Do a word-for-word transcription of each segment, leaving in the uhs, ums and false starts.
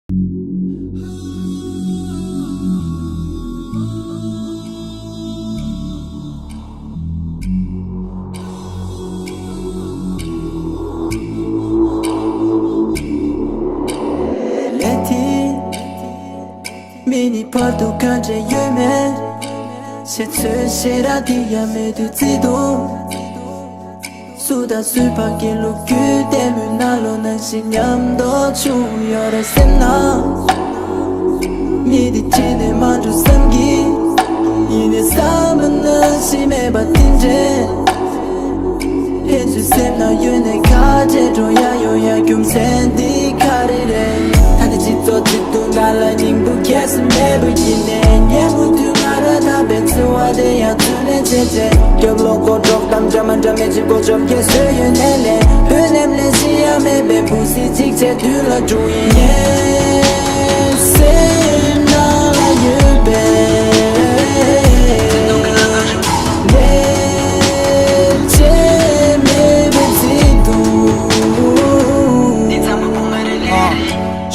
མི་ནི་བར་དུ་ག་འདྲ་ཡོད་མེད། ཤེས་ཚོད་ཤེས་ར་དེ་ཡང་མེད་དུས་བརྩི་འདུག་སུ་དང་སུའི་བར་གྱི་ལོ་རྒྱུས་ལྟད་མོའི་ནང་ལོགས་ནང་བཞིན་ཉམས་རྟོགས་བྱུང་ཡོད་རེད་སེམས་ནང་། མི་དེ་ཁྲིད་ནས་མ་འགྲོ་བསམ་གྱིས། ཡིན་ནའི་བསམ་པ་ནང་བཞིན་མེད་པ་དེ་འདྲས། ཕན་ཚུན་སེམས་ནང་ཡོད་ནས་ཁ་བྲལ་འགྲོ་ཡ་ཡོང་ཡ་རྒྱུ་མཚན་འདི་ག་རེ་རེད། ད་ནི་སྤྱི་ཚོགས་བརྩེ་དུང་ནང་ལ་སྙིང་པོ་ཁྱད་པར་མེད་པ་ཡིན་ནའི་ཉལ་མུ་མཐུད་ང་རང་དང་བའི་འཚོ་བ་དེ་ཡང་ཚུར་ལེན་བྱས་རྗེས། སྐྱོབ་ལོག་གོ་གྲོགས་དང་འདྲ་མ་འདྲ་མེད་ཅིག་གོ་ཆོད་སྐྱེ་སྲོལ་ཡོད་ནས་ལས་དོན་ནེམ་ལས་ཤི་ཡ་མེད་པའི་བུ་སྲིད་ཅིག་བྱས་དུས་ལ་འགྲོ་ཡིན་ངས་སེམས་ནང་ལ་ཡོད་པའི།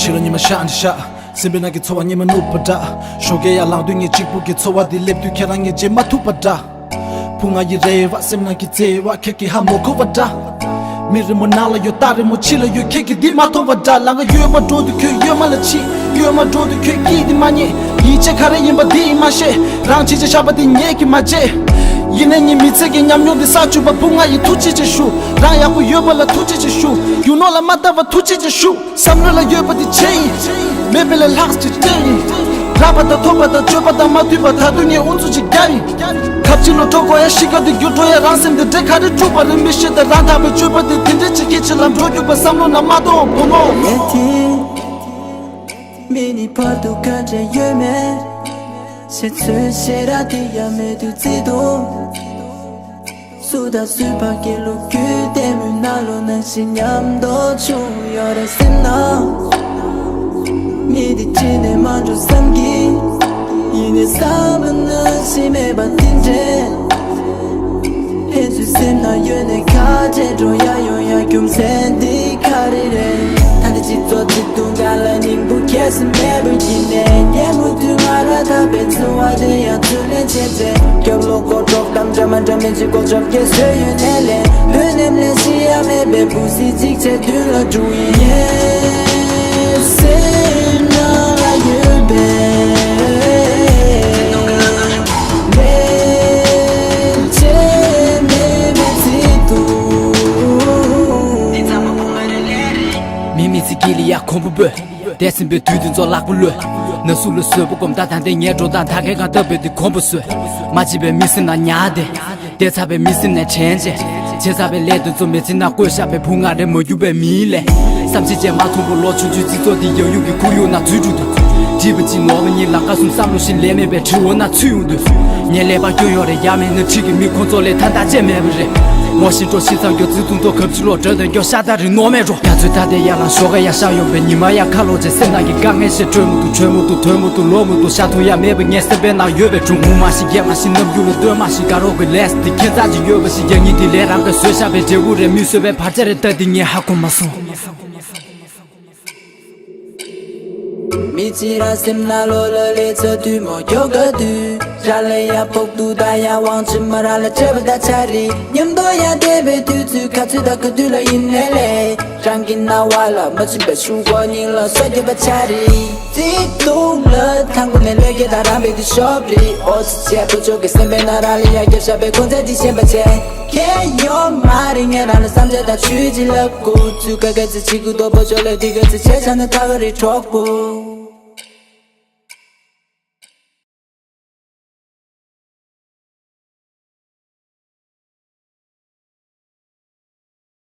ཕྱི་ལ་ཉི་མ་ཤར་འདི་ཤར། སེམས་པའི་ནང་གི་ཚོར་བ་ཉི་མ་ནུབ་པ་འདྲ། ཞོགས་ཀས་ཡར་ལངས་དུས་ངས་གཅིག་པུ་གི་ཚོར་བ་འདི་སླེབས་དུས་ཁྱེད་རང་ངས་བརྗེད་མ་ཐུབ་པ་འདྲ། བུ་ང་ཡི་རེ་བ་སེམས་ནང་གི་བརྩེ་བ་ཁྱེད་ཀྱིས་ཧ་མ་གོ་བ་འདྲ། མི་རེ་མོ་ནང་ལ་ཡོད་རྟ་རེ་མོ་ཕྱི་ལ་ཡོད་ཁྱེད་ཀྱིས་འདི་མ་མཐོང་བ་འདྲ། ལམ་ཁ་གཡོལ་བ་འགྲོ་དུས་ཁྱོད་གཡོལ་མ་ལ་ཕྱིན། གཡོལ་མ་འགྲོ་དུས་ཁྱོད་སྐྱིད་འདི་མ་རྙེད། ཡིད་ཆེས་ག་རེ་ཡིན་པ་འདི་ཡིན་མ་ཤེས། རང་བྱས་བྱས་བཞག་པ་འདི་ངེད་ཀྱིས་མ་བརྗེད། ཡིན་ནའི་ངའི་མི་ཚེ་གི་ཉམས་མྱོང་འདི་བསགས་བཅུག་པ་བུ་ང་ཡིས་ཐུགས་རྗེ་ཆེ་ཞུ། རང་ཡག་པོ་ཡོད་པ་ལ་ཐུགས་རྗེ་ཆེ་ཞུ། རྒྱུ་ནོར་ལ་མ་ལྟ་བ་ཐུགས་རྗེ་ཆེ་ཞུ། བསམ་བློ་ལ་ཡོད་པ་དེ་ཆེ་ཡིན། མེད་པའི་ལས་ལྷག་ཅིག་སྤྲད་ཡིན། རག་པ་དང་ཐོབ་པ་དང་སྤྱོད་པ་དང་མ་མཐུན་པ་ད་དུང་ངས་ཨུ་ཚུགས་ཅིག་རྒྱབ་ཡིན། ཁབ་ཅིག་ལོ་འགྲོ་དགོས་ཡ་ཤི་ཁ་དེ་རྒྱུ་འགྲོ་ཡ་རང་སེམས་དེ་འདྲེ་ག་རེ་འཁྲུག་པ་རེད་མི་ཤེས་ད་རང་ཐག་པའི་སྤྱོད་པ་དེ་དེ་འདྲེ་ཅིག་གི་ཕྱི་ལ་འགྲོ་རྒྱུ་པ་བསམ་བློ་ན་མ་གཏོང་བུ་མོ། ལས་དེ་མི་ནི་བར་དུ་ག་འདྲ་ཡོད་མེད། ཤེས་ཚོད་ཤེས་ར་དེ་ཡ་མེད་དུས་བརྩི་འདུག་སུ་དང་སུའི་བར་གྱི་ལོ་རྒྱུས་ལྟད་མོའི་ནང་ལོགས་ནང་བཞིན་ཉམས་རྟོགས་བྱུང་ཡོད་རེད་སེམས་ནང་། མི་དེ་ཁྲིད་ནས་མ་འགྲོ་བསམ་གྱིས། ཡིན་ནའི་བསམ་པ་ནང་བཞིན་མེད་པ་དེ་འདྲས། ཕན་ཚུན་སེམས་ནང་ཡོད་ནས་ཁ་བྲལ་འགྲོ་ཡ་ཡོང་ཡ་རྒྱུ་མཚན་འདི་ག་རེ་རེད། ད་ནི་སྤྱི་ཚོགས་བརྩེ་དུང་སྒང་ལ་སྙིང་པོ་ཁྱད་པར་མེད་པ་ཡིན་ནའི་ཉལ་མུ་མཐུད་ང་རང་དང་བའི་འཚོ་བ་དེ་ཡང་ཚུར་ལེན་བྱས་རྗེས། སྐྱོབ་ལོག་གོ་གྲོགས་དང་འདྲ་མ་འདྲ་མེད་ཅིག་གོ་ཆོད་སྐྱེ་སྲོལ་ཡོད་ནས་ལས་དོན་ནེམ་ལས་ཤི་ཡ་མེད་པའི་བུ་སྲིད་ཅིག་བྱས་དུས་ལ་འགྲོ་ཡིན་ངས་སེམས་ནང་ལ་ཡོད་པའི། ལས་བྱེད་མེད་པའི་ཚིག་ཏུ། མི་མི་ཚེ་དཀྱིལ་ལ་ཡ་གོམ་པ་སྤོས། འདས་ཟིན་པའི་དུས་དེ་ཚོ་ལྷག་པོ་ལོས། ན་ཟུག་ལ་བཟོད་པ་སྒོམ་ད་ད་ལྟའི་ངའི་འགྲོ་སྟངས་ད་གའི་གང་ལྟ་བུའི་དེ་གོམ་པ་བཟོས། མ་བྱས་པའི་མི་སེམས་ནང་ཉར་ཏེ། བསྡད་ཚར་བའི་མི་སེམས་ནས་དྲན་བྱས། བྱས་ཚར་བའི་ལས་དེ་ཚོ་མི་ཚེ་ནང་བཀོད་བཞག་པའི་བུ་ང་རེ་མ་གྱུར་པའི་མིའི་ལས། བསམ་ཤེས་བྱས་མ་ཐོན་པའི་ལོ་ཆུང་ཆུང་སྤྱི་ཚོགས་འདི་ཡང་ཡུག་གི་ཁོར་ཡུག་ནང་འཛུལ་འགྲོ་དུས། བྲིས་པ་གཅིག་ནོར་བ་གཉིས་ལམ་ཁ་གསུམ་བསམ་བློ་ཞིག་ལས་མེད་པའི་བྲིས་འོ་ན་ཚུད་ཡོང་དུས། ངས་ཀླད་པ་སྐྱོན་ཡོད་རེད་ཡ་མེད་ན་ཁྲིད་ཀྱི་མི་ཁོང་ཚོ་ལས་ཐ་ད་བཅད་མེད་པ་རེད། ངོ་ཤེས་འགྲོ་ཤེས་ཙམ་མགྱོགས་ཚིག་ཐུང་ཐུང་གབ་ཅི་ལོག་འགྲོ་དོན་མགྱོགས་ཤ་སྟག་རིང་ནོར་མེད་འགྲོ། རྒྱ་མཚོའི་མཐའ་དེ་ཡར་ལངས་ཞོགས་ཀ་ཡར་ཤར་ཡོང་པའི་ཉི་མ་ཡར་ཁ་ལོག་བྱས་སེམས་ནང་གི་དཀའ་ངལ་ཞིག་གྲོལ་མི་ཐུབ་གྲོལ་མི་ཐུབ་ཐོན་མི་ཐུབ་ལོག་མི་ཐུབ་ཤ་འཐུང་ཡ་མེད་པ་ངའི་སེམས་པའི་ནང་ཡོད་པའི་སྒྲུང་ངུ་མ་ཞིག་སྐད་མ་ཞིག་ནམ་རྒྱུན་ལ་སྟོན་མ་ཞིག་དགའ་རོགས་ཀྱི་ལས་འདི་ཁྱད་མཚར་ཅིག་ཡོད་པ་ཞིག་ཡ་ཉིད་འདི་ལས་རང་གིས་བཟོས་བཞག་པའི་འབྲས་བུ་རེད་མི་བཟོད་པའི་བར་ཆད་རེད་ད་འདི་ངས་ཧ་གོ་མ་སོང་། མི་གཅིག་རང་སེམས་ནང་ལོགས་ལ་ལས་ཚ་དུས་མོ་མགྱོགས་དགའ་དུས་ར་ལ་ཡ་ཕོག་ཏུ་ད་ཡ་དབང་ཆེན་མ་ར་ལ་བྱེད་པ་ད་ཆ་རེད། མཉམ་དུ་ཡ་བསྡད་པའི་དུས་ཚོད་ག་ཚོད་ད་ག་དུས་ལ་ཡིན་ནའི་ལས་རང་གི་སྣང་བ་ལ་མ་བྱིན་པའི་ཤུགས་ཁོག་སྙིང་ལ་སོ་རྒྱབ་པ་ཆ་རེད། བརྩེ་དུང་ལ་ཐང་གུ་ནས་ལས་ཀྱི་ད་རང་བའི་དུས་ཤོབ་རེད། ཨོ་ཙི་བྱས་པོ་ཅོག་གི་སེམས་པའི་ནང་ར་ལ་ཡ་རྒྱབ་བཞག་པའི་ཁོང་ཚད་དེ་ཤེས་པ་བྱས། ཁྱེད་ཡོད་མ་རེད་ངས་རང་ལ་བསམ་ཚད་དང་ཆུས་ཅི་ལབ་དགོས་ཚུལ་ཀ་ཀ་ཙི་ཆི་གུ་དོ་པོ་ཅོ་ལ་དི་ཀ་ཙི་བྱས་ཆ་ན་ཐག་རེད་གྲོགས་པོ།